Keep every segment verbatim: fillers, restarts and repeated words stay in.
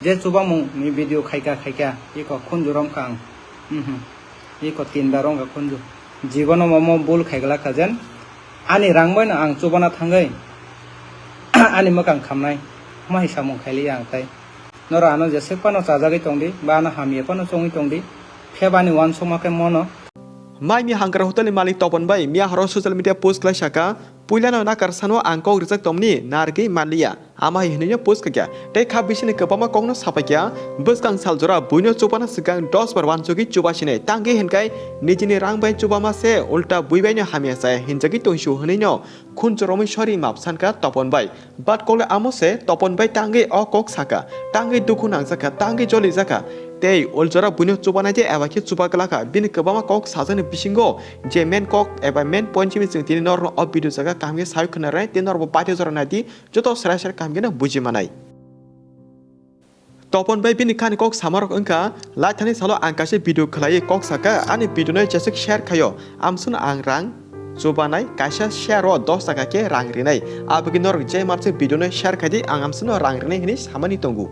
Je chubamung ni video khaika khaika, iko khunju romkha ang. Mhm. Iko tinda romkha khunju. Jibono momo bul khaiglak kha jen. Ani rang bai no ang chubana thangwi ani mwkang khamnai. Omo hai samung khaili ang tai. Noro ano jesek phano chajagwi tongdi, ba ano hamya phano chongwi tongdi. Phiya ba ani uansukma khe mono. Maini Hangra hotelni malik Topon bai miya horo social media post khlai saka, puilano nakar sano ang kok rijak tongmani narwgwi manliya. Ama hai hwnwi no post khaikha. Tei kha bisingni kwbangma kokno sapaikha, bwskang sal jora buino chubana swkang dos bar uansugwi chubasinai. Tangwi hwnkhai nijini rang bai chubama se ulta bui bai no hamya chaya hinjagwi tongsu hwnwi no khunju romwi sori map sankha Topon bai. But kokle amo se Topon bai tangwi o kok saka, tangwi dukhu nangjakha, tangwi jolijakha. Tei uljora buino chubanai de eba khe chuba glakha. Bini kwbangma kok sajakni bisingo je main kok eba main point simi chwng tini norokno o video jaga kaham khe sawi khwna rwnai tei norokbo paithago jora naidi. Joto srai srai kaham kheno buji manai. Topon bai bini khani kok samarok wngkha, laithani salo ang kaisa video khwlaiwi kok saka, ani video no jeswk share khaio, amswkno ang rang chubanai, kaisa share o dos taka khe rang rinai. Abagwi norok je manse video no share khaidi, ang amswkno rang rinai hwnwi samani tongo.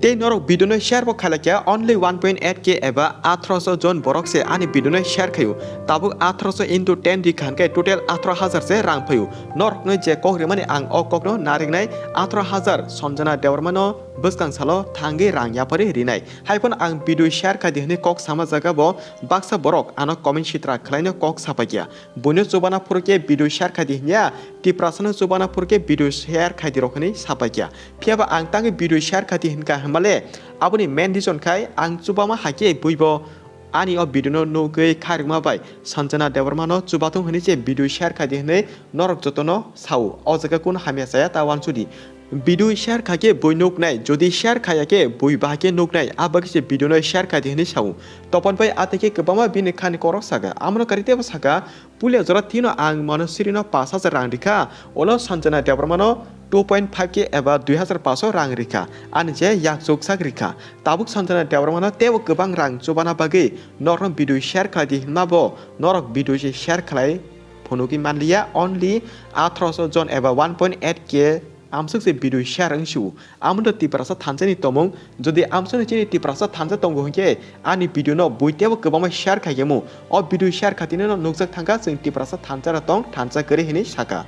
Tei norok video no share bo khailakya, only one point eight K eba atharoso jon borok se ani video no share khaio. Tabuk atharoso into ten rikha hwnkhe total atharo hajar se rang phaio. Norokno je kok rimani ang o kokno narinai, atharo hajar Sanjana Debbarma no bwskang salo thangwi rang yapharwi rinai. Haiphano ang video share khaidi hwnwi kok sama jaga bo baksa borok ano comment sitra khwlaino kok sapaikya. Buino chubana phuru khe video share khaidi hwnya, Tiprasano chubana phuru khe video share khaidi rok hwnwi sapaikya. Phiyaba ang tangwi video share khaidi hwnkha hwnmale, aboni main reason khai ang chubama hai khe buibo ani o video no nugwi khairokma bai Sanjana Debbarma no chubathung hwnwi se video share khaidi hwnwi norok jotono sao. O jaga kunu hamya chaya ta uansudi. Video share kha khe bui nuknai, jodi share khaya khe bui bahai khe nuknai, a bagwi se video no share khaidi hwnwi sao. Topon bai a tei khe kwbangma bini khani korok saka, amono karwi teibo saka, puila jora tino ang Manusrino pash hajar rang rikha, ulo Sanjana Debbarmano two point five K eba dui hajar pash o rang rikha, ani je yakchuk sak rikha. Tabuk Sanjana Debbarmano teibo kwbang rang chubana bagwi norokno video share khlaidi hwnma bo norok video se share khlai phunugwi manliya, only athroso jon eba one point eight K amswk se video share wngsu. Amo do Tiprasa thansa ni tomung. Jodi amswk ni chini Tiprasa thansa tongo hwnkhe ani video no bui teibo kwbangma share khaikhe mu. O video share khatini no nukjak thangkha chwng Tiprasa thansa rok tong thansa kwrwi hwnwi saka.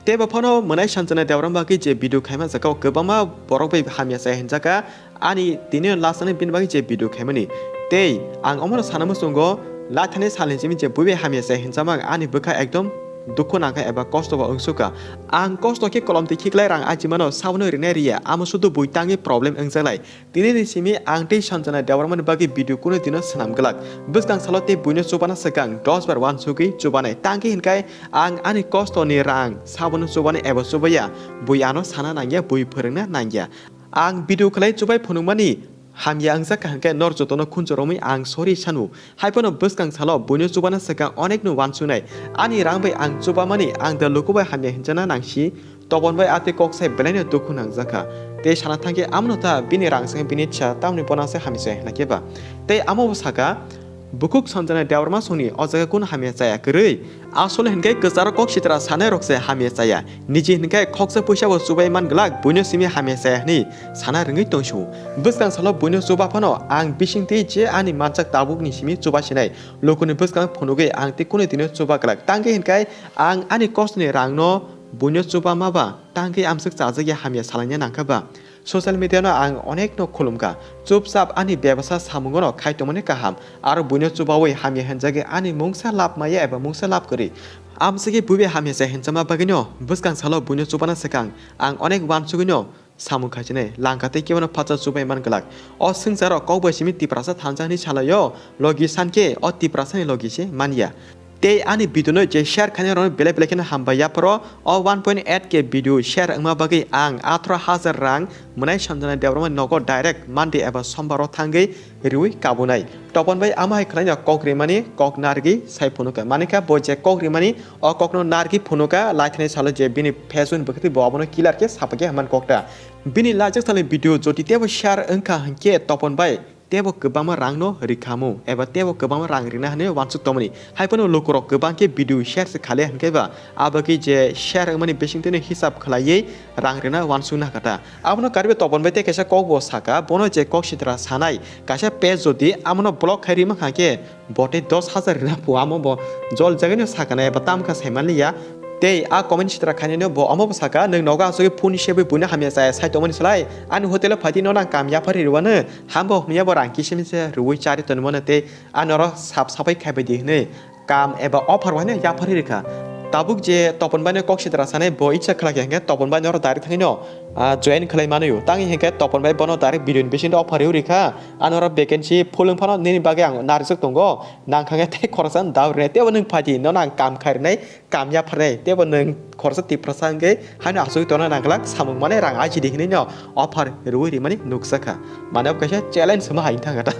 Teibo phano mwnai Sanjana Debbarma bagwi je video khaima jaka o kwbangma borok bai hamya chaya hinjaka. Ani tini last ani bini bagwi je video khaimani. Tei ang omono sana muchungo laithani salni simi je bui bai hamya chaya hinjama ani bwkha ekdom dukhu nangkha eba kosto bo wngsukha. Ang kosto khe kolom twi khiklai rang achimano sabono rinai riya, amo sudu bui tangwi problem wngjaknai. Tini ni simi ang tei Sanjana Debbarma ni bagwi video kunu dino swnam glak. Bwskang salo tei buino chubana swkang dos bar uansugwi chubanai. Tangkhe hinkhai ang ani kosto ni rang sabono chubani eba chubaya, bui ano sana nangya, bui phwrwngna nangya. Ang video khlai chubai phunukmani hamya wngjakha hwnkhe nor jotono khunju romwi ang sorry sanu. Haiphano bwskang salo buino chubana swkang onekno uansuknai. Ani rang bai ang chubamani ang da luku bai hamya hinjana nangsi. Topon bai a tei kok sai belaino dukhu nangjakha. Tei sana thangkhe amono ta bini rang swkang bini cha tamni bono se hamya se hwnakhe ba. Tei amo bo saka, bukhuk Sanjana Debbarma songni o jaga kunu hamya chaya kwrwi. Asole hinkhe kwcharo kok sitra sanai rok se hamya chaya. Niji hinkhe khoksa puisa bo chubai man glak buino simi hamya chaya hwnwi sana rwngwi tongsu. Bwskang salo buino chuba phano ang bising twi je ani manjak tabuk ni simi chuba sinai. Lukuni bwskang phunugwi ang tei kunu dino chuba glak. Tangkhe hinkhe ang ani kostoni rangno buino chuba ma ba? Tangkhe amswk chajakya hamya salaina nangkha ba? Social media no ang onekno khulumkha. Chupchap ani bebasa samungono khai tongmani kaham. Aro buino chubawi hamya hinjagwi ani mungsa lab maya eba mungsa lab kwrwi. Amswkhe buibai hamya se hinjama bagwino bwskang salo buino chubana swkang ang onek uansugwino samung khaichinai langkha tei kebono phacha chubai man glak. O swngcharo kokbai simi Tiprasa thansa hinwi salaio, logi sankhe o Tiprasani logi se manya. Tei ani video no je share khainai rokno belai belai kheno hambai yapharo. O one point eight K video share wngma bagwi ang atharo hajar rang mwnai Sanjana Debbarma nogo direct Monday eba Sombar o thangwi riwi kabunai. Topon bai ama hai khwlaino kok rimani kok narwgwi sai phunukha. Manikha bo je kok rimani o kokno narwgwi phunukha, laithani salo je bini Facebook ni bwkhwtwi bo abono clear khe sapakhe hwnmani kokta. Bini lajak salni video jodi teibo share wngkha hinkhe Topon bai tebo kwbangma rangno rikhamu eba tebo kwbangma rang rina hwnwi uansuk tongmani. Hai phano lukurok kwbang khe video share se khalia hwnkhe ba abo khe je share wngmani bisingtwino hisab khlaiwi rang rina uansukna kha ta. Abono Karwi Topon bai tei kaisa kokbo saka, bono je kok sitra sanai kaisa page jodi amono block khai rima kha khe bo tei dos hajar rina phu, amo bo jol jagani sakana eba tamkha saimanliya. Tei a comment sitra khainino bo omo bo saka, "Nwng nogo asugwi phone sebwi buino hamya chaya sai tongmani slai ani hotel o phaidi no nang kam yaphari rwano hambo hwnwi abo rang kisimisa rwui chari tonmano tei ani oro sap sapai khaibaidi," hwnwi kam eba offer waino yaphari rikha. Tabuk je Topon baino kok sitra sanai bo itsa khlakya hwnkhe Topon bai noro direct thangwino, ah, join khlai manwi. Tangwi hwnkhe Topon bai bono direct video ni bisingtwi offer rwui rikha. Ani oro vacancy full wngphano nini bagwi ang narijak tongo. Nang kha khe tei khoroksa daw rwnai teibo nwng phaidi no nang kam khai rwnai, kam yapharnai teibo nwng khoroksa Tiprasa wngwi haino asugwi tongna nang glak samung mane rang ajidi hinwi no offer rwui rimani nukjakha. Mane bo kaisa challenge hwnma hai wngkha ta.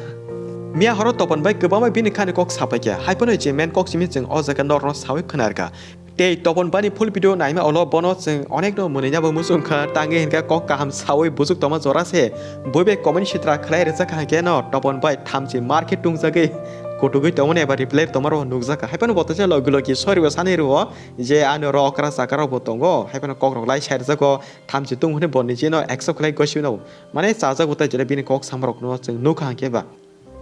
Miya horo Topon bai kwbangma bini khani kok sapaikha. Hai phano je main kok simi chwng o jaga norno sawi khwnarkha. Tei Topon bani full video naima ulo bono chwng onekno mwnwina bo muchungkha, tangwi hwnkhe kok kaham sawi buchuk tongma jora se. Bui bai comment sitra khlai rwjak kha hwnkhe no Topon bai thamchi mar khe tungjagwi kutugwi tongmani eba reply tongmaro nukjakha. Hai phano bo teisa logi logi sorry bo sanwi rwo je ani oro okra chakra rok bo tongo. Hai phano kok rok lai sai rwjago, thamchi tung hwnwi bo nijino accept khlai gosi no. Mane chajak bo tai jora bini kok samarokno chwng nukha hwnkhe ba.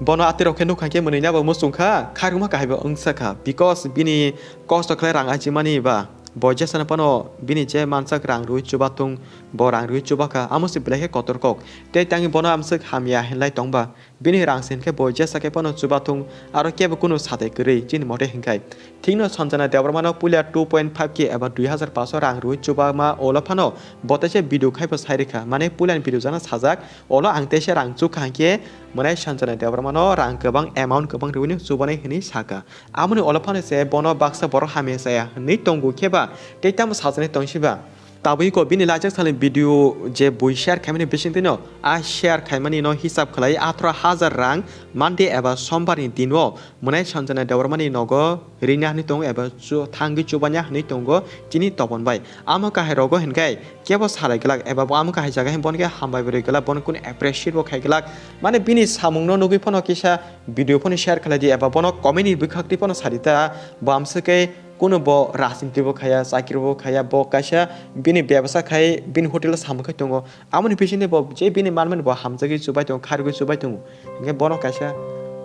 Bono atirok khe nukha khe mwnwina bo muchungkha, khairokma kahai bo wngsa kha, because bini kosto khlai rang ajimani ba bo jesano phano bini je mansak rang rwi chubathung, bo rang rwi chubakha, amo se belai khe kotor kok. Tei tangwi bono amswk hamya hinlai tongba, bini rang se hinkhe bo jesa khe phano chubathung, aro kebo kunu satai kwrwi chini mote hinkhai. Thikno Sanjana Debbarmano puila two point five K eba dui hazar paso rang rwi chubama ulo phano bo teisa video khai bo sai rikha, mane puilani video jana sajak, ulo ang teisa rang chukha hinkhe mwnai Sanjana Debbarmano rang kwbang amount kwbang rwino chubanai hwnwi sakha. Amoni ulo phano se bono baksa borok hamya chaya hwnwi tongo khe ba tei tamo sajani tongsi ba. Tabui ko bini laichak salni video je bui share khaimani bisingtwino a share khaimani no hisab khlai atharo hajar rang Monday eba Sombar ni dino mwnai Sanjana Debbarmani nogo rina hwnwi tongo eba chu-, thangwi chubanya hwnwi tongo chini Topon bai. Amo kahai rogo hinkhai kebo salai glak eba bo amo kahai jaga hin bono khe hambai bo rwi glak, bono kunu appreciate bo khai glak. Mane bini samungno nugwi phano kisa video phano share khlai di eba bono comment ni bwkhak twi phano sadi ta, bo amswk khe kunu bo rajniti bo khaya, chakri bo khaya, bo kaisa bini bebsa khai, bini hotel o samung khai tongo. Amoni bisingtwi bo je bini manmani bo hamjagwi chubai tongo, kharigwi chubai tongo. Hinkhe bono kaisa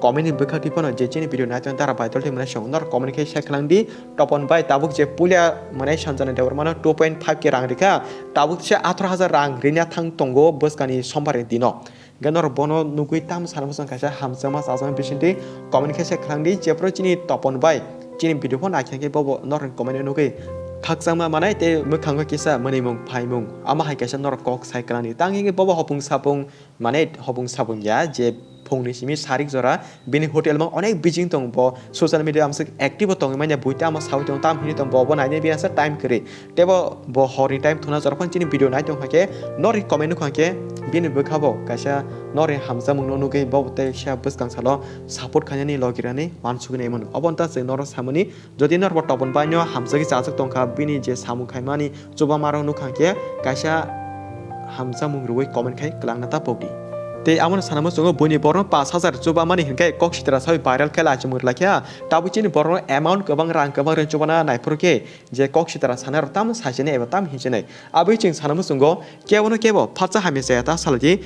comment ni bwkhak twi phano je chini video naitong dara baitol twi mwnai song nor comment khe share khwlang di. Topon bai tabuk je puila mwnai Sanjana Debbarmano two point five K rang rikha, tabuk se atharo hajar rang rina thang tongo bwskani Sombar ni dino. Hinkhe nor bono nugwi tamo sana bwsang kaisa hamjakma chajak bisingtwi comment khe share khwlang di. Jephru chini Topon bai chini video phano naikha khe bobo nor comment nugwi khakchangma manai tei mwkhango kisa mwnwimung phaimung ama hai kaisa norok kok sai kwlangdi. Tang hinkhe bobo hopung sapung mane hopung sapung ya je phungni simi sarik jora bini hotel mang onek bijing tong bo social media amswk active o tongwi manya bui tamo sawi tong tam hini tong bo bo nainai bini asa time kwrwi tebo bo horni time thuna jora phano chini video nai tong kha khe nori comment nukha khe bini bwkha bo kaisa nori hamjakmung no nugwi bo tei sa bwskang salo support khainani logirani wansugwi naimano obo wngta chwng norok samani. Jodi norbo Topon baino hamjagwi chajak tongkha, bini je samung khaimani chubamaro nukha khe kaisa hamjakmung rwui comment khai kwlangna ta pokdi. Tei amono sana muchungo buini borno pash hajar chubamani hinkhe kok sitra sawi viral khe lachimung rwlakha. Tabuk chini borno amount kwbang rang kwbang rwng chubana naiphuru khe je kok sitra sanai rok tamo saichini eba tamo hinchinai. Abui chwng sana muchungo kebono kebo phatsa hamya chaya ta saladi.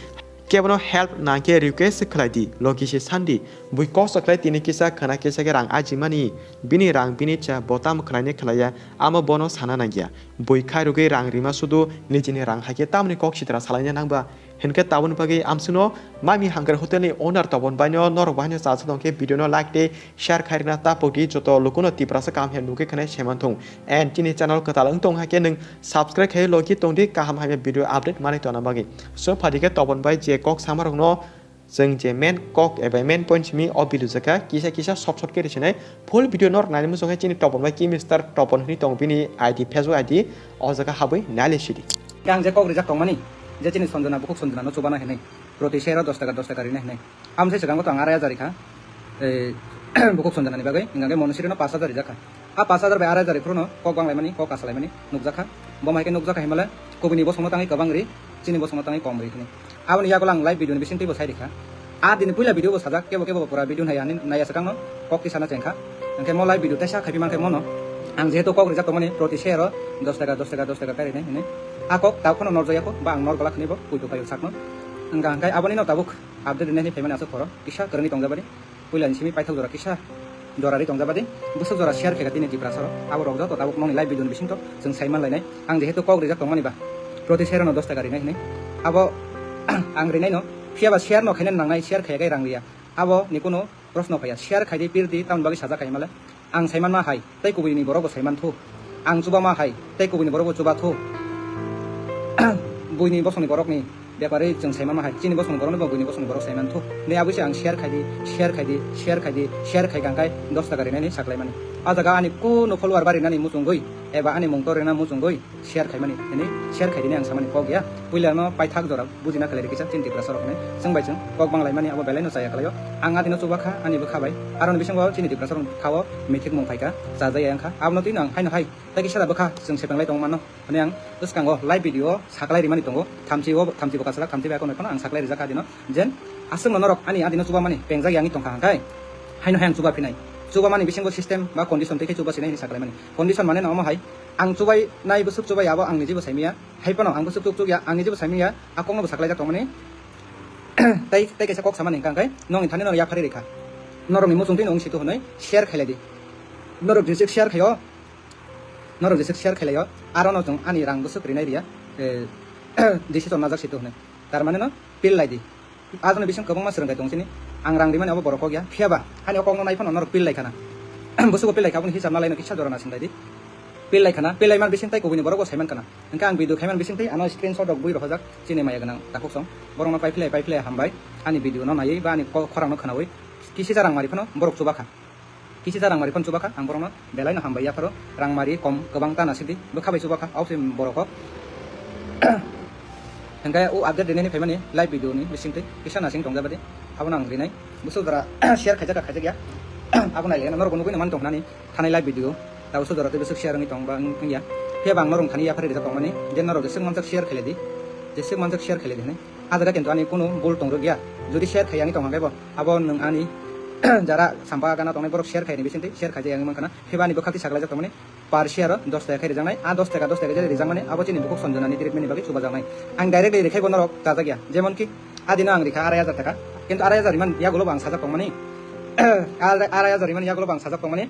Kebono help nangkhe request khlai di, logi se sandi. Bui kosto khlai tini kisa khwna kisa khe rang ajimani, bini rang bini cha bo tamo khlainai khlaiya, amo bono sana nangya. Bui khairogwi rang rima sudu nijini rang hai khe tamoni kok sitra salaina nangba. Hinkhe taboni bagwi amsino Mami Hunger Hotel ni owner Topon baino norok baino chajak tongkhe video no like tei share khairina tapokdi joto lukuno Tiprasa kaham khe nugwi khwnai semanthung. And chini channel kwtal wng tong hai khe nwng subscribe khai logi tongdi kaham hamya video update manwi tongna bagwi. So phaidi khe Topon bai je kok samarokno chwng je main kok eba main point simi o video jaka kisa kisa short short khe risinai full video nor naini muchung hai chini Topon bai ki Mister Topon hwnwi tongo bini I D, Facebook I D o jaga habwi nailai sidi. Ang je kok rijak tongmani je chini Sanjana bukhuk Sanjana no chubana hinwi proti sero dos taka dos taka rina hinwi. Amsai swkango to ang arai hajar rikha. Ei, bukhuk Sanjana ni bagwi, hingkha khe Monosiri no pash hajar rijak kha. A pash hajar bai arai hajar riphuru no kok bang laimani, kok kasa laimani nukjak kha. Bo mai khe nukjak kha himale, kubuni bosong no tangwi kwbang ri, chini bosong no tangwi kom ri hwnwi. Aboni yagulo ang live video ni bisingtwi bo sai rikha. A dini puila video bo sajak, kebo kebo pura video nai ani naiya swkangno kok tisana chengkha. Hwnkhe mo live video teisa khaipi mankhe mono ang jehetu kok rijak tongmani proti share o dos taka, dos taka, dos taka kairinai hinwi. A kok tabuk phano norjaya kho ba ang nor glak hinwi bo puitu khaio sakno. Wngkha hwnkhe aboni no tabuk update rinai hinwi phaimani aswk phoro kisa kwrwngwi tongjabadi. Puilani simi paithak jora kisa jora ri tongjabadi. Bwswk jora share khaikha tini Tiprasa rok. Abo rok joto tabuk nokni live video ni bisingtwi chwng saiman lainai. Ang jehetu kok rijak tongmani ba proti share no dos taka rinai hinwi. Abo ang rinai no. Phiya ba share no khaina nangnai, share khaiya khe rang riya. Abo ni kunu proshno phaiya. Share khaidi, pirdi, tamoni bagwi sajak khaimale. Ang saimanma hai, tei kubuni borok bo saiman thu. Ang chubama hai, tei kubuni borok bo chuba thu. Buini bosongni borokni bepari chwng saimanma hai, chini bosongni borokno bo buini bosongni borok saiman thu. Hinwi abwi se ang share khaidi, share khaidi, share khaidi, share khai kangkhai dos taka rinani saklaimani. A jaga ani kunu follower barinani muchungwi, eba ani mungto rina muchungwi share khaimani, hinwi share khaidini ang samani kok ya. Puila no paithak jora bujina khlai rikisa chini Tiprasa rok hinwi. Chwng bai chwng kok bang laimani abo belai no chaya khlaio. Ang adino chuba kha ani bwkha bai. Aroni bisingo chini Tiprasa rok khao mithik mung phaikha, chajaya wngkha. Abono twi no ang haino hai tei kisa da bwkha chwng sepenglai tong mano. Hwnwi ang bwskango live video saklai rimani tongo. Thamchi o, thamchi bo kasalak, thamchi bai akono phano ang saklai rijak adino. Jen aswkno norok ani adino chubamani pengjak yangwi tongkha hwnkhe haino hai ang chuba phinai. Chubamani bisingo system ba condition tei khe chuba sinai hinwi saklaimani. Condition mane no omo hai, ang chubai nai bwswk chubai abo ang nijibo saimiya. Hai phano ang bwswk chuk chuk ya, ang nijibo saimiya. A kokno bo saklaijak tongmani. Tei, tei kaisa kok samani hwnkha hwnkhe nongni thani no yapharwi rikha. Norokni muchungtwi no wng situ hwnwi share khailai di. Norok jisik share khaio, norok jisik share khailaio, aro no chwng ani rang bwswk rinai riya, eh, decision najak situ hwnwi. Tar mane no pil lai di. Ajoni bising kwbangma swrwng kai tong chini. Ang rang rimani abo borok kok ya. Phiya ba, ani o kokno nai phano norok pil lai khana. Bwswk pil lai kha, aboni hisab na lai no kisa jora na sing lai di. Pil lai khana, pil lai man bising tai kubuni borok bo saiman khana. Hwnkhe ang video khaiman bising twi ano screenshot rok bui rohorjak chini maya gwnang takhuk song. Borokno paiphlai paiphlai hambai ani video no naiwi ba ani ko-, khorang no khwnawi. Kisi cha rang mari phano borok chuba kha. Kisi cha rang mari phano chuba kha, ang borokno belai no hambai yapharo. Rang mari kom kwbang ta na sidi bwkha bai chuba kha, obviously borok kok. Hwnkhe o update rinani phaimani live video ni bising twi kisa nasing tongjabadi. Abono ang rinai. Bwswk jora share khaijak kha khaijak ya. Abo nai le norok nugwi no man tong nani. Thanai live video, tabo sojora tei bwswk share wngwi tong ba wng-, wngya. Phiya ba ang norok thani yaphari rijak tongmani, je norok jeswk manjak share khailai di, jeswk manjak share khailai di hinwi. A jaga kintu ani kunu bul tong rwgya. Jodi share khai yangwi tong hwnkhe bo, abo nwng ani jara sampa gana tongnai borok share khaini bisingtwi share khaijak yangwi mankha na. Phiya ba ani bwkhak twi saklaijak tongmani, per share o dos taka khe rijaknai, a dos taka, dos taka je rijakmani, abo chini bukhuk Sanjana ni treatment ni bagwi chubajaknai. Ang directly rikhe bo norok chajakya. Jemon ki, adino ang rikha arai hajar taka, kintu arai hajar riman yagulo bo ang sajak tongmani. Arai, arai hajar riman yagulo bo ang sajak tongmani.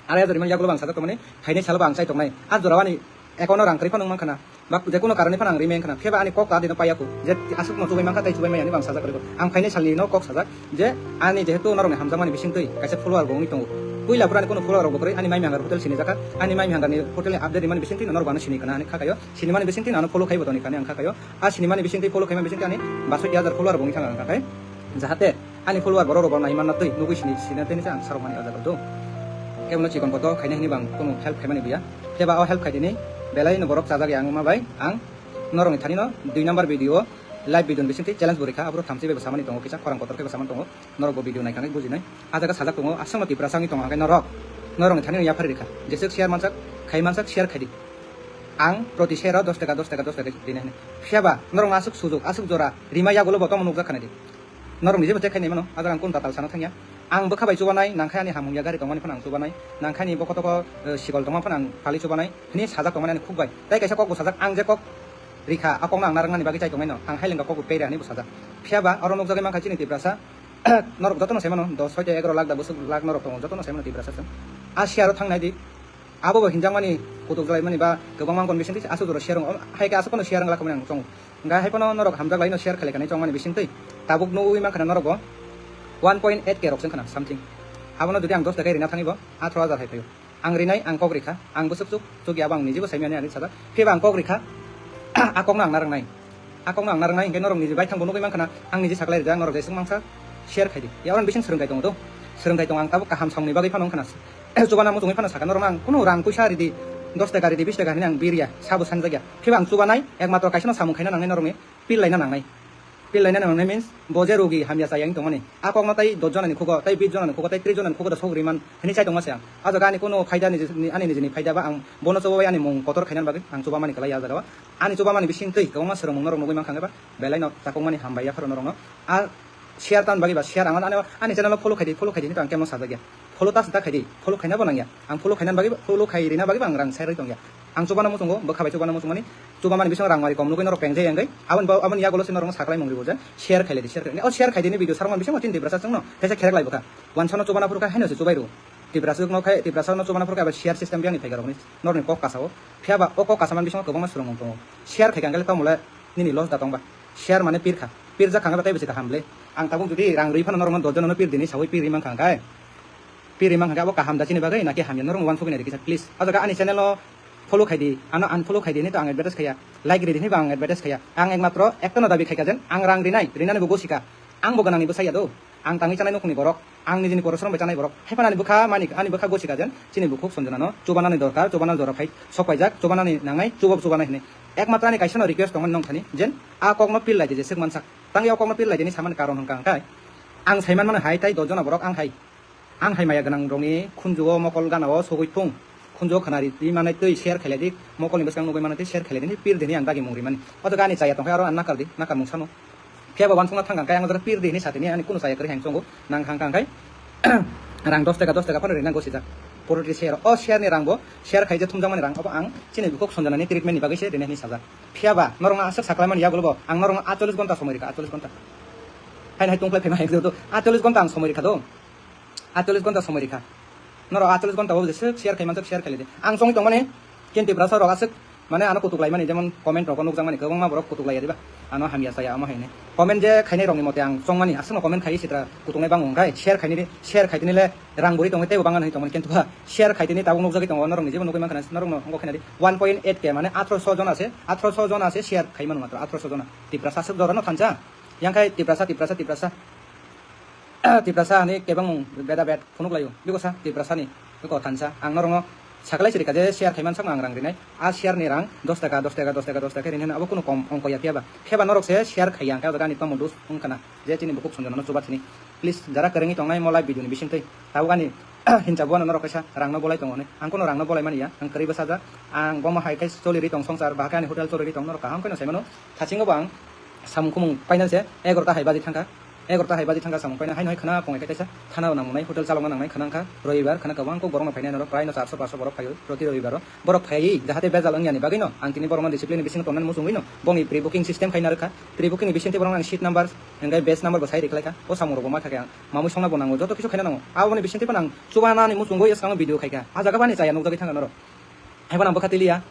Arai hajar rimani yagulo bo ang sajak tongmani, phainai salo bo ang chai tongnai. A jora o ani account o rang kwrwi phano wng mankha na. Ba je kono karone phano ang rimai wngkha na. Phiya ba ani kok ta dino paiya kho. Je aswk no chubai mankha tei chubai maya hinwi bo ang sajak kwrwi kho. Ang phainai salni no kok sajak je ani jehetu norokni hamjakmani bisingtwi kaisa follower bo wngwi tongo. Puila phuru ani kono follower rok bo kwrwi, ani mai mihang hotel sini jakha. Ani mai mihang ni hotel ni update rimani bisingtwi norok bo ano sini kana ani kha kaio. Sinimani bisingtwi ano follow khai bo toni kani ang kha kaio. A sinimani bisingtwi follow khaimani bisingtwi ani basoi hajar follower bo wngwi thang ang kha kai. Jahate ani follower borok rok bo nai manna twi nugwi sini sina teni ang sarok mani o jaga do. Kebono chikon koto khaina hini bang kono help khaimani buya. Phiya ba o help khaidini belai no borok chajak ya ang ma bai ang norok ni thani no dui number video live video ni bisingtwi challenge bo rikha, aboro thamchi bai bo samani tongo, kisa khorang kotor khe bo samani tongo, norok bo video nai kangwi bujinai. A jaga sajak tongo, aswkno Tiprasa wngwi tongo hwnkhe norok, norok ni thani no yaphari rikha, jeswk share mansak khai mansak share khaidi. Ang proti share o dos taka, dos taka, dos taka rinai hwnwi. Phiya ba norok no aswk sujuk, aswk jora rima yagulo bo tongma nukjak khanai di. Norok ni jebo check khainai mano, a jaga ang kunu tatal sana thangya. Ang bwkha bai chubanai, nangkhe ani hamung ya gari tongmani phano ang chubanai, nangkhe ani bokotoko, eh, sikol tongma phano ang phalwi chubanai, hwnwi sajak tongmani ani khuk bai. Tei kaisa kok bo sajak, ang je kok rikha, a kokno ang narwknani bagwi chai tongnaino, ang hai lengkha kok bo pera hwnwi bo sajak. Phiya ba oro nukjagwi mankha chini Tiprasa, norok jotono sai mano, dos, soi ta, egaroh lakh da bwswk lakh norok tongo, jotono sai mano Tiprasa chwng. A share o thangnai di, abo bo hinjakmani kutuk jalaimani ba kwbangma wngkon bisingtwi aswk jora share wngo, hai khe aswk phano share wng lakhamani ang chongo. Hwnkhe hai phano norok hamjak laino share khlai kani chongmani bisingtwi tabuk nugwi mankha na norok bo one point eight K rok se wngkha na something. Abono jodi ang dos taka rina thangwi bo atharoh hajar hai phaio. Ang rinai, ang kok rikha, ang bwswk chuk chuk ya bo ang nijibo saimani ani sajak. Phiya ba ang kok rikha, a kokno ang narwknai. A kokno ang narwknai, hinkhe norok niji baithang bo nugwi mankha na, ang niji saklai rijak, norok jeswk mangsa share khaidi. Ya, oro bising swrwngthai tongo do. Swrwngthai tongo, ang tabuk kaham songni bagwi phano wngkha na. Chubana muchungwi phano saka, norokno ang kunu rang puisa ridi, dos taka ridi, bis taka hinwi ang birya, sabo sanjakya. Phiya ba ang chubanai, ekmatro kaisano samung khaina nangnai norokni, pil laina nangnai. Pil laina nangnai means, bo je rogi hamya chayang tongmani. A kokno tai dos jonani khugo, tai bis jonani khugo, tai tris jonani khugo da sok riman, hinwi chai tongma se ang. A jaga ani kunu phaida niji, ani nijini phaida ba ang bono chubawi ani mung kotor khainani bagwi ang chubamani kwlai ya jaga o. Ani chubamani bisingtwi kwbangma swrwngmung norok nugwi mankha hwnkhe ba, belai no chakokmani hambai yapharo norokno. A Share tan bagwi ba share ang ani, ani channel o follow khaidi, follow khaidi hinwi to ang kemo sajak ya. Follow ta sita khaidi, follow khaina bo nangya. Ang follow khaina bagwi, follow khai rina bagwi bo ang rang sai rwi tongya. Ang chubana muchungo, bwkha bai chubana muchungmani, chubamani bisingo rang mari kom nugwi norok pengjai yangwi. Aboni ba, aboni yagulo se norokno saklai mung ribo je share khailai di, share khailai di. O share khaidi ni video sarmani bisingo chini Tiprasa chwngno kaisa kherek lai bwkha. Wansa no chubana phuru kha haino se chubai rw. Tiprasa no khai, Tiprasa no chubana phuru kha eba share system biyang ni phaikha rokni norni kok kasao. Phiya ba o kok kasamani bisingo kwbangma swrwngmung tongo. Share khaikha hwnkhe le tamo le nini loss da tong ba. Share mane pirkha. Pirjak kha hwnkhe tei bwswi kaham le. Ang tabuk jodi rang rwi phano norokno dos jono no pir dini sawi pir ri mankha hwnkhe. Pir ri mankha hwnkhe abo kaham da chini bagwi naki hamya norokno wansugwi nai di kisa please. O jaga ani channel no follow khaidi, ano unfollow khaidi hinwi to ang advertise khaiya. Like ridi hinwi bo ang advertise khaiya. Ang ekmatro ekta no dabi khaikha jen ang rang rinai, rinani bo gosika. Ang bo gwnangni bwsa ya do. Ang tangwi chanai nokni borok, ang nijini porosrom bai chanai borok. Hai phano ani bwkha mani, ani bwkha gosika jen chini bukhuk Sanjana no chubanani dorkar, chubana jora phai sok paijak, chubanani nangnai, chubo chubanai hinwi. Ekmatro ani kaisa no request tongmani nong thani, jen a kokno pil lai di jeswk mansak. Tangwi o kokno pil lai di hinwi samani karon hwnkha ang kai. Ang saiman mano hai tai dos jona borok ang hai. Ang hai maya gwnang rokni khunjuo mokol gana o sogwi thung. Khunjuo khwnari di manai twi share khailai di, mokolni bwskang nugwi manai twi share khailai di, pir di hinwi ang dagi mung rimani. O jaga ani chaya tongkha aro ang nakar di, nakar mung sano. Phiya bo wansukna thang kha, ang o jaga pir di hinwi satini ani kunu chaya kwrwi hang chongo, nang kha hwnkha hwnkhe rang dos taka, dos taka phano rina gosijak. Purutri share, o share ni rang bo, share khaije thumjakmani rang, obo ang chini bukhuk Sanjana ni treatment ni bagwi se rina hinwi sajak. Phiya ba norokno aswk saklaimani yagulo bo, ang norokno atchollish gonta somoi rikha, atchollish gonta. Haino hai tungphlai phaima hai do, atchollish gonta ang somoi rikha do. Atchollish gonta somoi rikha. Norok atchollish gonta o jeswk share khai manjak share khailai di. Ang chongwi tongmani, ken Tiprasa rok aswk, mane ano kutuk laimani, jemon comment rogo nukjakmani, kwbangma borok kutuk laiya diba? Ano hamya chaya, omo haino. Comment je khainai rokni mote ang chongmani, aswkno comment khai sitra kutuknai bango hwnkhe, share khainai, share khaitini le rang buri tongwi teibo bangani hinwi tongmani, kintu ba share khaitini tabuk nukjagwi tongo, norokni jebo nugwi mankha na, norokno wngkha khaina di. One point eight K mane atharoso jona se, atharoso jona se share khaimano matro, atharoso jona. Tiprasa aswk jorano thansa. Yang khai Tiprasa, Tiprasa, Tiprasa. Tiprasa hani kebengmung beda bed phunuk laio. Bikosa Tiprasani biko thansa. Ang norokno saklai sirika je share khaiman sakno ang rang rinai. A share ni rang dos taka, dos taka, dos taka, dos taka rinai abo kunu kom ongko ya phiya ba. Phiya ba norok se share khaiya hwnkhe ani tomo dus wngkha na. Je chini bukhuk Sanjana no chuba sini. Please jara kwrwngwi tongnai mo live video ni bisingtwi. Tabuk ani hinsa buano norok kaisa rang no bolai tongo hinwi. Ang kunu rang no bolai mani ya. Ang kwrwi bwsajak. Ang bomo hai khe choli ri tong songsar. Bahai khe ani hotel choli ri tong norok kaham khe no sai mano. Thasingo bo ang samung khumung painani se egarota hai baji thangkha. Egarota hai baji thangkha samung paina haino hai khana pongai khe kaisa khana nang nai hotel chalokna nang nai khana wngkha. Robibar khana kwbang kok borokno phainai norok prai no charso paso borok phaio proti robibaro. Borok phaiwi jahate bejal wngya ni bagwi no ang tini borokno discipline ni bisingo tongnani muchungwi no bongni pre booking system khaina rwkha. Pre booking ni bisingtwi borokno ang seat number hwnkhe batch number bo sai rikhlaikha. O samung rok bo ma kha khe ang mamui songna bo nango joto kisu khaina nango. Aboni bisingtwi phano ang chubanani muchungwi swkang video khaikha. A jaga bani chaya nukjagwi thangkha norok. Hai phano ang bwkha tiliya.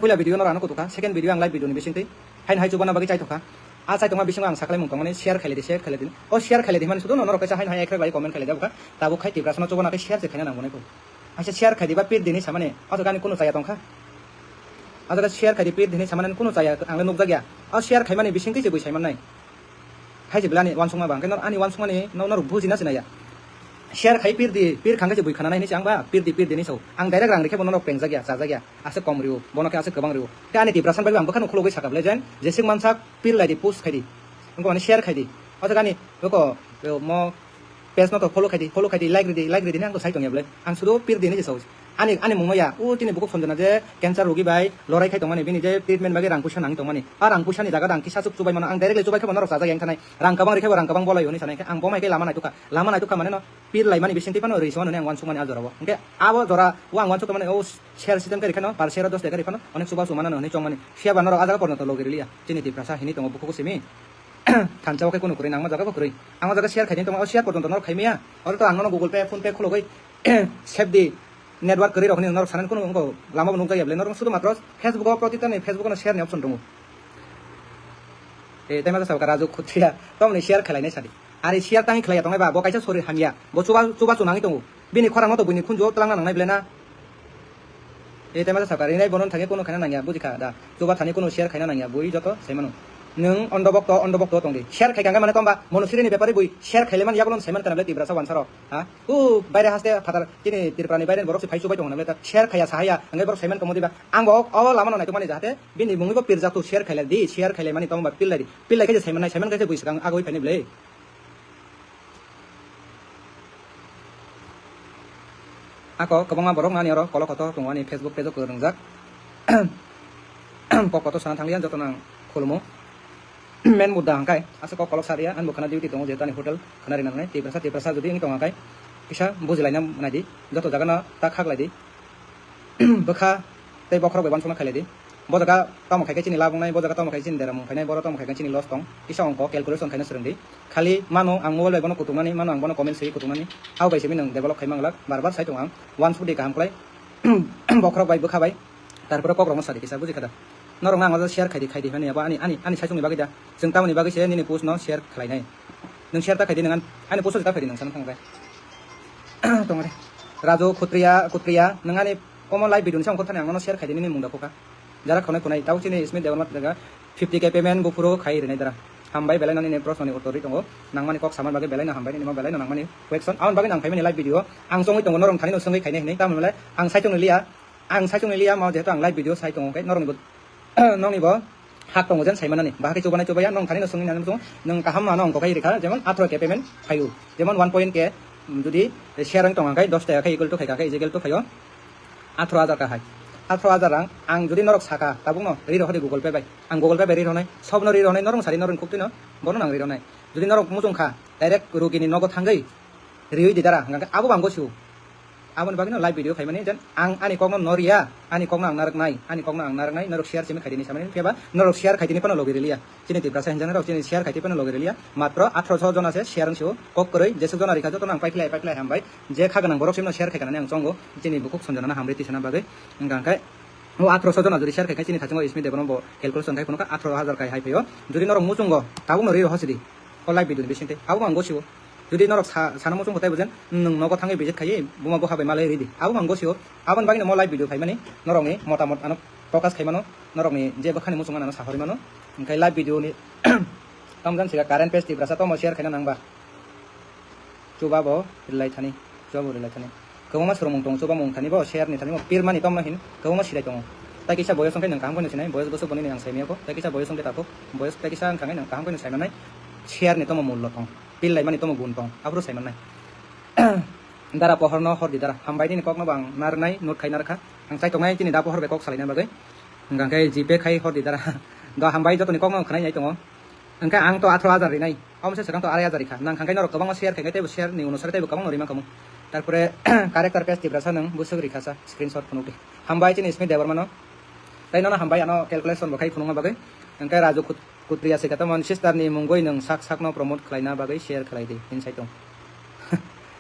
Puila video no rano kutukha, second video ang live video ni bisingtwi. Haino hai chubana bagwi chaithokha. A chaithokma bisingo ang saklaimung tongmani share khailai di, share khailai di. O share khailai di himani sudu no norok kaisa haino hai ekrek lai comment khailai di bwkha. Tabuk khai Tiprasa no chubana khe share se khaina nangmani kho. Aisa share khai di ba pir dini samani. O jaga ani kunu chaya tongkha. O jaga share khai di pir dini samani kunu chaya ang le nukjak ya. O share khaimani bisingtwi se bui saiman nai. Hai se belai ani wansukma ba, hwnkhe nor-, ani wansukmani no-, norok bujina se naiya. Share khai pir di, pir khangkhe se bui khana nai hinwi se ang ba, pir di, pir di hinwi sao. Ang direct rang rikhe bo norok pengjakya, chajakya, aswk kom rio, bono khe aswk kwbang rio. Khe ani Tiprasa bagwi ang bwkhano khulogwi sakha belai jen, jeswk mansak pir lai di, post khai di. Wngkha mani share khai di. O jaga ani, beko, mo, page no to follow khai di, follow khai di, like ridi, like ridi hinwi ang to sai tongya belai. Ang sudu pir di hinwi se sao. Ani, ani mungno ya, o chini bukhuk Sanjana je cancer rogi bai lorai khai tongmani, bini je treatment bagwi rang puisa nang tongmani. A rang puisani jaga dang kisa chuk chubai mano, ang directly chubai khe bo norok chajak yang thanai. Rang kwbang rikhe bo rang kwbang bolai hwnwi sanai khe ang bo mai khe lama naitukha. Lama naitukha mane no pir laimani bisingtwi phano rwi songmani ang wansukmani a jorao. Hwnkhe abo jora o ang wansuk tongmani o share system khe rikhe no per share o dos taka rikhe no onek chuba chumanani hwnwi chongmani. Phiya ba norok a jaga porno to logi riliya. Chini Tiprasa hinwi tongo bukhuk simi. Thansa o khe kunu kwrwi nangma jaga bo kwrwi. Ang o jaga share khaidi tongma o share porjonto norok khaimaya. Oro to ang nono Google Pay, PhonePe khulogwi save di. Network kwrwi rok hinwi norok sanani kunu wngkha lama bo nukjakya belai norok sudu matro Facebook o protitani Facebook no share ni option tongo. E tei masa sabka Raju Khutria tomni share khlainai sadi. Ari share tangwi khlaiya tongnai ba bo kaisa sori hamya bo chuba chuba chunangwi tongo. Bini khorang no to buini khunju o twlangna nangnai belai na. E tei masa sabka rinai bono thangwi kunu khaina nangya bujikha da. Chuba thani kunu share khaina nangya bui joto sai mano. Nwng ondo bokto ondo bokto tongdi. Share khai kangkhe mane tomba mono sirini bepari bui share khaile man yagulo sai man kana belai Tiprasa wansaro. Ha? U baire haste phatar chini Tripura ni baire borok se phai chubai tongo na belai ta share khaya sahaya hwnkhe borok saiman tongmodi ba ang bo o lama no naitukmani jahate bini mungwi bo pirjak tu share khailai di share khailai mani tongba pillai di pillai khe je saiman nai saiman khe je bui swkang agoi phaini belai. Ako kwbangma borok nani oro kolo kotor tongo ani Facebook page o kwrwngjak. Pok kotor sana thangliya joto nang khulumo. main mudda hwnkhe aswk kok kolok sa rwya, ani bo khwna duty tongo, jehetu ani hotel khwna rina nangnai. Tiprasa, Tiprasa jodi wng tong hwnkhe kisa bujilaina naidi, joto jaga no ta khaklai di. Bwkha tei bokhorok bai uansukma khailai di. Bo jaga tamo khai khe chini lab wngnai, bo jaga tamo khai chini deramung phainai, boro tamo khai khe chini loss tong. Kisa ongko calculation khaina swrwng di. Khali mano ang mobile bai bono kutuknani, mano ang bono comment swi kutuknani. Abo bai simi nwng develop khai manglak, bar bar sai tongo ang. Uansuk di kaham khlai. Bokhorok bai, bwkha bai. Tarpore kok rokno sadi kisa, buji kha da? Norok no ang o share khaidi, khaidi hwnwi abo ani, ani, ani saichung ni bagwi da. Chwng tamoni bagwi se nini post no share khlainai. Nwng share ta khaidi, nwng an-, ani post ta khaidi, nwng sana thangbai. Tongre. Raju Khutriya, Khutriya, nwng ani omo live video ni samung khorthani ang nono share khaidi nini mung da khokha. Jara khonai khonai, tau chini Smith Debbarma jaga fifty K payment buphuru khai rinai dara. Hambai belai nani ni proshno ni uttor ri tongo. Nangmani kok saman bagwi belai no hambai nini mo belai no nangmani question. Aboni bagwi nang phaimani live video. Ang chongwi tongo norok thani no swngwi khainai hinwi. Tamoni belai ang saichung ni liya. Ang saichung ni liya mo jehetu ang live video sai tongo khe norok ni bo nokni bo hak tongo jen saimanani. Bahai khe chubanai chubaya, nong thani no swngwi nani muchungo, nwng kaham mano ongkha khe rikha, jemon atharo K payment phaio, jemon one point K, mm, jodi share wng tong kha khe, dos taka khe equal to khai kha khe, is equal to phaio atharo hajar ka hai. Atharo hajar rang, ang jodi norok saka, tabukno ri rohori Google Pay bai, ang Google Pay bai ri rohnai, sobno ri rohnai, norok sari norok khuk twino, bono nang ri rohnai. Jodi norok muchung kha, direct rugini nogo thangwi riwi di dara, hwnkha khe abo bang gosio. Aboni bagwino live video khaimani, jen ang ani kokno noriya, ani kokno ang narwknai, ani kokno ang narwknai, norok share simi khaitini samani, phiya ba norok share khaitini phano logi riliya. Chini Tiprasa hinjani rok chini share khaitini phano logi riliya. Matro athroso jona se share wngsio, kok kwrwi, jesuk jona rikha jotono ang paiphlai, paiphlai hambai. Je kha gwnang borok simno share khai kanani ang chongo, chini bukhuk sonjana hamri tisana bagwi. Hwnkha khe o athroso jona jodi share khai khe chini thachungo Smith Debbarma bo calculation khai phunukha athro hajar kai hai phaio. Jodi norok muchungo tabukno ri rohosidi. O live video ni bisingtwi. Abo ang gosio. Jodi norok sa-, sana muchung kotai bojen, nwng nogo thangwi visit khaiwi buma bupha bai malai ridi. Abo ang gosio. Aboni bagwino mo live video khaimani, norokni motamot ano focus khaimano, norokni je bwkhani muchung ano sahori mano. Hwnkhe live video ni tamjan sika current page Tiprasa tomo share khaina nangba. Chuba bo rilai thani, chuba bo rilai thani. Kwbangma swrwngmung tongo, chuba mung thani bo, share ni thani bo, pirmani tomno hin, kwbangma sirai tongo. Tai kisa boyos wngkhe nwng kaham kheno sinai, boyos bwswk boni ni ang saimaya kho, tai kisa boyos wngkhe takhuk, boyos tai kisa wngkha nai nwng kaham kheno saimanai, share ni tomo mullo tong, pil laimani tomo gun tong, aphuru saimanai. Dara pohor no hor di dara, hambai nini kok no bo ang narwknai, note khai narwkha, ang chai tongnai chini da pohor bai kok salaina bagwi, hwnkha khe G Pay khai hor di dara, do hambai jotoni kok no khwnai nai tongo, hwnkhe ang to athro hajar rinai. Omo se swkang to arai hajar rikha. Nang khankai norok kwbangma share khaikha teibo share ni unusare teibo kwbangma rima khamu. Tarpore character page Tiprasa nwng bwswk rikha sa screenshot phunuk di. Hambai chini Smith Debbarma no. Tai nono hambai ano calculation bo khai phunukma bagwi. Hwnkhe Raju Kut-, Kutriya se kata mon sister ni mungwi nwng sak sak no promote khlaina bagwi share khlai di. Hini sai tong.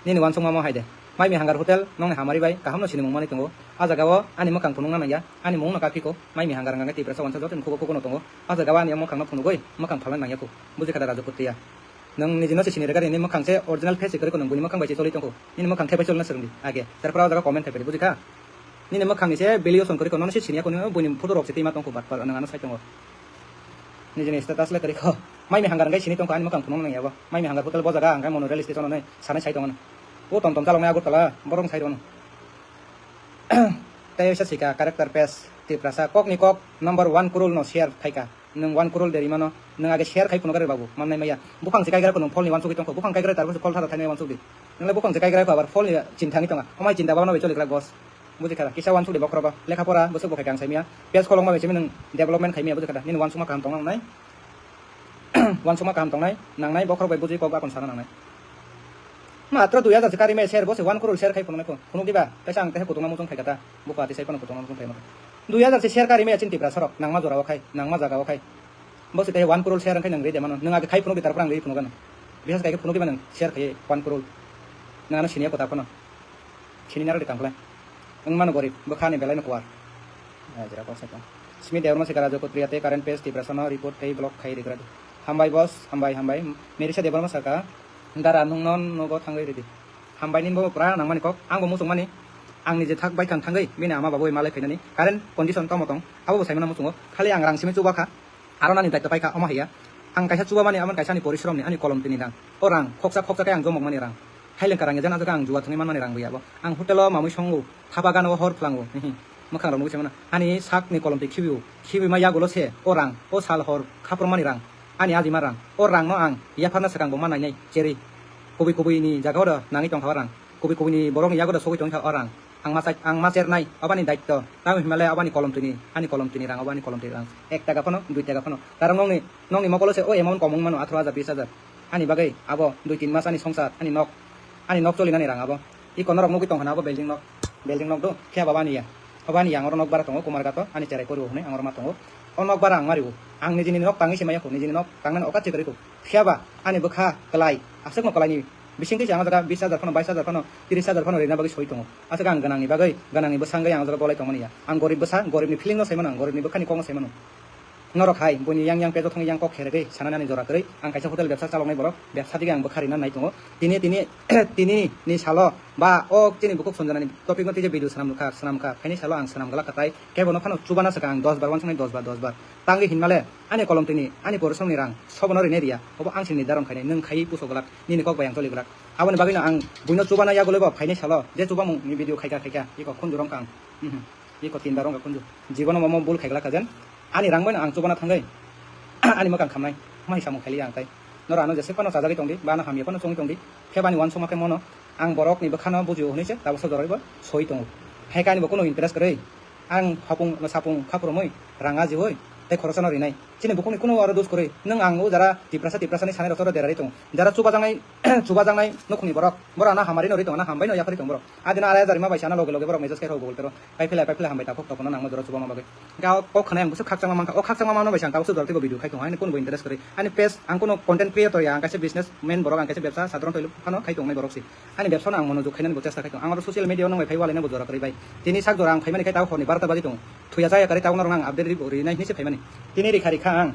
Nini uansukma mo hai de. Mai mi hangar hotel nongni hamari bai kaham no sini mung mani tongo. A jaga o ani mwkhang phunukna nangya. Ani mung no kaphiko. Mai mi hangar hwnkha khe Tiprasa wansa joto ni khugo khugo no tongo. A jaga o ani mwkhang no phunugwi mwkhang phalna nangya kho. Buji kha da Raju Kutriya. Nwng nijino se sini rega di, nini mwkhang se original face se kwrwi kho, nwng buini mwkhang bai se choli tongkho. Nini mwkhang khe bai cholna swrwng di age. Tarpore o jaga comment khai phaidi, buji kha? Nini mwkhang ni se billion kwrwi kho, nono se siniya kho, nini buini photo rok se twima tongkho, batpar nwng ano sai tongo. Nijini status le kwrwi kho. Mai mi hangar hwnkhe sini tongkho, ani mwkhang phunukna nangya bo. Mai mi hangar hotel bo jaga hwnkhe Mono rail station ano sanai sai tongo. O tom tom chaloknai Agartala, borok sai rwno. Tei oisa sika character page Tiprasa kokni kok number one crore no share khaika. Nwng one crore de rimano, nwng age share khai phunukha re babu, mannai maya. Buphang se kaigra ko nwng pholni uansugwi tongkho, buphang kaigra tarbo se phol thara thainai uansugdi. Nwng le buphang se kaigra ko abar pholni chinthangwi tonga, omai chinta babano bai choli glak boss. Buji kha, kisa uansugdi bokhorogo, lekha pora bwswk bo khai khe ang saimaya. Page kholokma bai simi nwng development khaimaya, buji kha da, nini uansukma kaham tongna nangnai. Uansukma kaham tongnai, nangnai, bokhorok bai bujui kok bakon sana nangnai. Matro dui hajar se kari me share, bo se one crore share khai phunuknai kho. Phunuk diba, kaisa ang tehe kutukma muchung khai kata, bo pati sai phano kutukma muchung khai mata. Dui hajar se share kari me chin Tiprasa rok, nangma jora o khai, nangma jaga o khai. Bo se tehe one crore share wngkhai nang ride mano, nang age khai phunuk di, tarpor ang ride phunuk ano. Bisas kai khe phunuk diba nang share khai one crore. Nang ano siniya kota phano. Sini naro di tangkhlai. Wng mano gorib, bwkha ni belai no kuar. Ah, jera kok sai tong. Smith Debbarma sika Raju Kutriya tei current page Tiprasa no report tei block khai rigra di. Hambai boss, hambai, hambai. Merisa Debbarma saka, dara nwng no nogo thangwi ridi. Hambai nini bo pura nangmani kok, ang bo muchung mani. Ang ni je thak bai thang thangwi, bini ama babu malai phainani. Current condition tomo tong, abo bo sai mano muchungo. Khali ang rang simi chuba kha. Aro nani daitw paikha omo haiya. Ang kaisa chubamani, amoni kaisa ani porishrom ni, ani kolom tini rang. O rang, khoksa khoksa khe ang jomok mani rang. Hailengka rang ya jana jaga ang jua thwngwi manmani rang buya bo. Ang hotel o mamui songo, thapa gana o hor phlango. Hihi. Mwkhang rok nugwi se mano. Ani sak ni kolom twi khibiu. Khibi ma yagulo se o rang, o sal hor khapro mani rang. Ani ajima rang. O rang no ang yapharna swkang bo ma nainai cherwi. Kubui kubui ni jaga o do nangwi tongkha o rang. Kubui kubui ni borok ni yago do sogwi tongkha o rang. Ang ma chak-, ang ma chernai, abani daitto. Tamo hinmale abani kolom tini, ani kolom tini rang, abani kolom tini rang. Ek taka phano, dui taka phano. Karon nokni, nokni mokolo se o amount komung mano, atharo hajar, bis hajar. Ani bagwi abo dui tin mas ani songsar, ani nok, ani nok cholinani rang abo. Iko norok nugwi tongkha na abo building nok, building nok do, phiya ba bani ya. Abani yang oro nok bara tongo, Kumarghato, ani cherai korio hwnwi ang oro ma tongo. O nok bara ang mario. Ang nijini nok tangwi se maya kho, nijini nok tangnani okat se kwrwi kho. Phiya ba ani bwkha kwlai, aswkno kwlaini bisingtwi se ang o jaga bis hajar phano, bais hajar phano, tris hajar phano rina bagwi soi tongo. Aswk ang gwnangni bagwi, gwnangni bwsangwi ang o jaga bolai tongmani ya. Ang gorib bwsa, goribni feeling no sai mano, ang goribni bwkhani kok no sai mano. Norok hai, buini yang yang pejo thangwi yang kok kheregwi sanani ani jora kwrwi. Ang kaisa hotel bebsa chaloknai borok, bebsa dige ang bwkha rina nai tongo. Tini, tini, tini ni salo ba o chini bukhuk sonjanani topic no tei video swnam kha, swnam kha. Phaini salo ang swnam glak kha tai. Kebo no phano chubana swkang ang dos bar, uansuknai dos bar, dos bar. Tangwi hinmale, ani kolom tini, ani porisromni rang, sobono rinai riya. Obo ang sini darom khainai, nwng khaiwi puso glak, nini kok bai ang choli glak. Aboni bagwino ang buino chubana yagulwi bo phainai salo, je chubamung ni video khaikha, khaikha, iko khunju rong kang. Mhm. Iko tin bar rong kha khunju. Jibono momo bul khaiglak kha jen. Ani rang baino ang chubana thangwi, ani mwkhang khamnai, mai samung khailiya ang tai. Noro ano jeswk phano chajagwi tongdi, ba ano hamya phano chongwi tongdi. Khe bani uansukma khe mono ang borokni bwkhano bujio hwnwi se tabuksa joraibo soi tongo. Hai khe ani bo kunu interest kwrwi. Ang hapung sapung khaprumwi rang ajiui tei khoroksano rinai. Chini bukhukni kunu aro dos kwrwi. Nwng ang o jara Tiprasa Tiprasani sanai rok oro derarwi tongo. Jara chubajaknai, chubajaknai nukhungni borok. Borok ano hamari no rwi tongo, ano hambai no yapharwi tongo borok. Adino arai ajar rima bai sana loge loge borok message khe rw Google Pay ro. Paiphlai, paiphlai hambai takhuk tokno nangma jora chubama bagwi. Ga o kok khwnai ang bwswk khakchangma mankha. O khakchangma mano bai sa ang tabuksa jortwi bo video khai tongo. Haino kunu bo interest kwrwi. Ani page ang kunu content creator ya, ang kaisa businessman borok, ang kaisa bebsa sadharon twi phano khai tongnai borok se. Ani bebsano ang monojog khainani bo chesta khai tongo. Ang oro social media o nang bai phai walaina bo jora kwrwi bai. Tini sak jora ang phaimani khai tabuk horni barota baji tongo. Thuya chaya kwrwi tabuk norok ang update ri-, rinai hinwi se phaimani. Tini rikha rikha ang.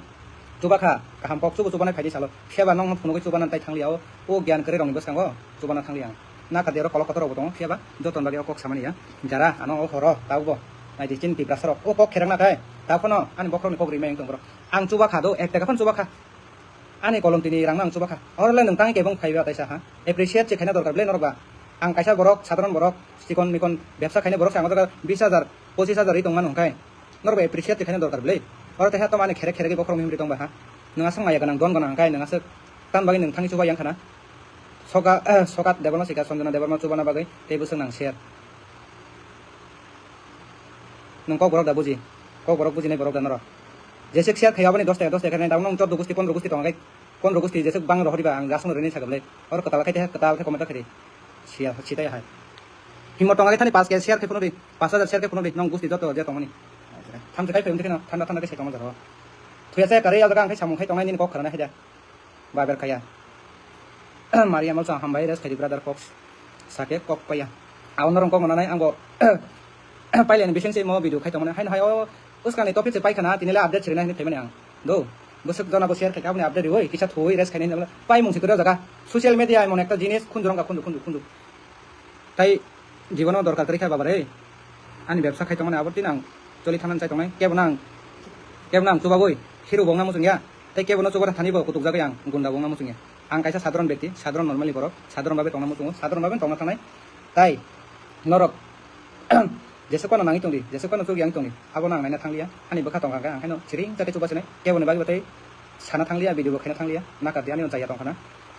Chubakha, kaham kok chubu chubana phaidi salo. Phiya ba nokno phunugwi chubana tai thangliya o, o gyan kwrwi rokni bwskango chubana thangliya ang. Naka de oro kolok kotor rokbo tongo, phiya ba jotoni bagwi o kok samani ya. Jara ano o horo tabukbo. Naidi chini Tiprasa rok o kok kherakna khai, tabuk phano ani bokhorokni kok rimai wng tong borok. Ang chubakha do, ek taka phano chubakha. Ani kolom tini rangno ang chubakha. Oro le nwng tang kebeng phaiba taisa ha. Appreciate se khaina dorkar bwle norok ba. Ang kaisa borok, sadharon borok, chikon mikon bebsa khaina borok se ang o jaga bis hajar, pochis hajar ri tongmano hwnkhe. Norok bai appreciate khaina dorkar bwle. Oro teha tamo ani kherek kherek bokhorok mihimri tongba ha. Nwng aswk maya gwnang, don gwnang hwnkhe nwng aswk tam bagwi nwng thangwi chubai yang khana. Soka, eh, Sokat Debbarma sika Sanjana Debbarma chubana bagwi tei bwswk nang share. Nwng kok borok da buji. Kok borok bujinai borok da norok. Jeswk share khai aboni dos taka, dos taka khe nai, tabuk nwng chordo gusti, pondro gusti tong khe, pondro gusti jeswk bang rohoriba ang jasung rini sakha bwle. Oro kwtal khai teha, kwtal khe comment khe di. Siya, sitai hai. Himot tong khe thani pas K share khe phunukdi. Pas hajar share khe phunukdi, nong gusti joto je tongmani. Thamchi khai phai wngkhe no, thanda thanda khe se tongma jaro. Thuya chaya karwi alga ang khai samung khai tongnai nini kok khwrana haida. Baber khaya. Maria malsa hambai rest khaidi brother kok sake kok paya. Abo norong kok mananai angbo pailani bising se mo video khai tongmani. Haino hai o uskani topic se paikha na, tini le update sirina hinwi phaimani ang. Do, bwswk jona bo share khai aboni update riwi kisa thuwi rest khainai hinwi pai mung si kwrwi o jaga. Social media emon ekta jinis khunju rongkha khunju, khunju, khunju. Tai jibono dorkar kwrwi kha baba re. Ani bebsa khai tongmani abo tini ang choli thangna chai tongnai. Kebo nang, kebo nang chubagwi hiru bongna muchung ya. Tai kebo no chubar thani bo kutuk jagwi ang gunda bongna muchung ya. Ang kaisa sadharon bekti, sadharon normally borok, sadharon babe tongna muchungo, sadharon babe tongna thangnai. Tai norok jeswk phano nangwi tongdi, jeswk phano chuk yang tongdi, abo no ang naina thangliya. Ani bwkha tongkha khe ang haino siring chakhe chubasinai. Kebo ni bagwi bo tei sana thangliya, video bo khaina thangliya. Nakar di ani o chaya tongkhana.